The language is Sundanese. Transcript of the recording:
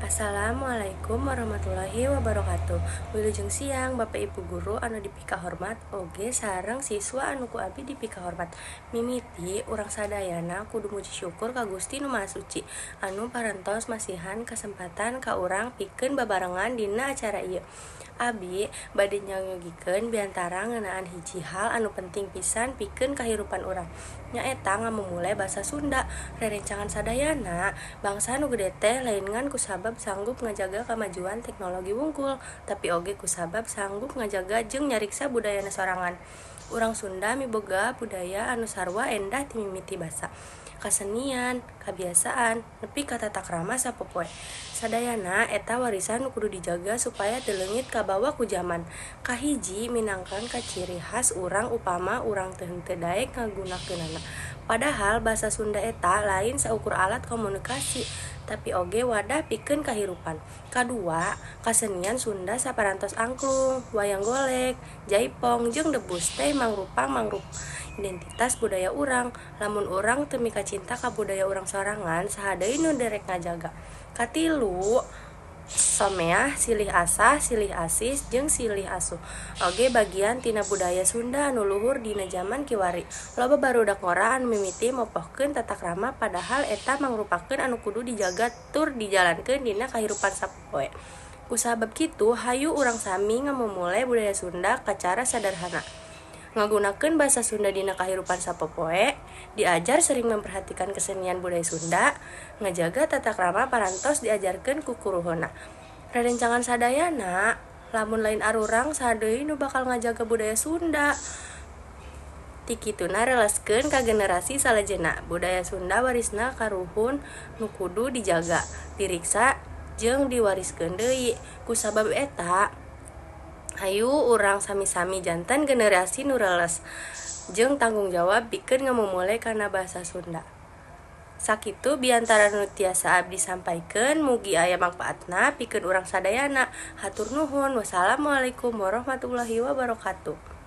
Assalamualaikum warahmatullahi wabarakatuh. Wilujeng siang, Bapak Ibu guru anu dipikahormat oge sareng siswa anu ku abi dipikahormat. Mimiti urang sadayana kudu muji syukur ka Gusti Nu Maha Suci anu parantos masihan kasempatan ka urang pikeun babarengan dina acara ieu. Abi bade nyayogikeun biantara ngeunaan hiji hal anu penting pisan pikeun kahirupan urang, nyaeta ngamumule basa Sunda. Rerencangan sadayana, bangsa nu gede teh lain ngan kusabab sanggup ngajaga kamajuan teknologi wungkul, tapi oge kusabab sanggup ngajaga jeung nyariksa budayana sorangan. Urang Sunda miboga budaya anu sarua endah ti mimiti basa, kasenian, kabiasaan, nepi ka tata krama sapopoe. Sadayana eta warisan nu kudu dijaga supaya teu leungit kabawa ku jaman. Kahiji minangkan ciri khas urang upama urang teu henteu daek ngagunakeunana. Padahal basa Sunda eta lain saukur alat komunikasi, tapi oge wadah pikeun kahirupan. Kadua, kasenian Sunda saparantos angklung, wayang golek, jaipong jeung debus teh mangrupa mangrup identitas budaya urang. Lamun urang teu mikacinta ka budaya urang sorangan, saha deui nu derek ngajaga? Katilu, someah silih asah, silih asih jeung silih asuh oge bagian tina budaya Sunda anu luhur dina jaman kiwari. Loba barudak ngora anu mimiti mopohkeun tata krama, padahal eta mangrupakeun anu kudu dijaga tur dijalankeun dina kahirupan sapopoe. Kusabab kitu, hayu urang sami ngamumule budaya Sunda kacara saderhana. Ngagunakeun basa Sunda dina kahirupan sapopoe, diajar sering memperhatikan kesenian budaya Sunda, ngajaga tata krama parantos diajarkeun ku kuruhuna. Rerencangan sadayana, lamun lain arurang, saha deui nu bakal ngajaga budaya Sunda? Ti kituna releskeun ka generasi salajengna. Budaya Sunda warisna karuhun nu kudu dijaga, diriksa jeung diwariskeun deui. Kusabab eta, hayu urang sami-sami janten generasi nu reles jeung tanggung jawab pikeun ngamumule kana basa Sunda. Sakitu biantara nu tiasa abdi sampaikeun, mugi aya mangpaatna pikeun urang sadayana. Hatur nuhun. Wassalamualaikum warahmatullahi wabarakatuh.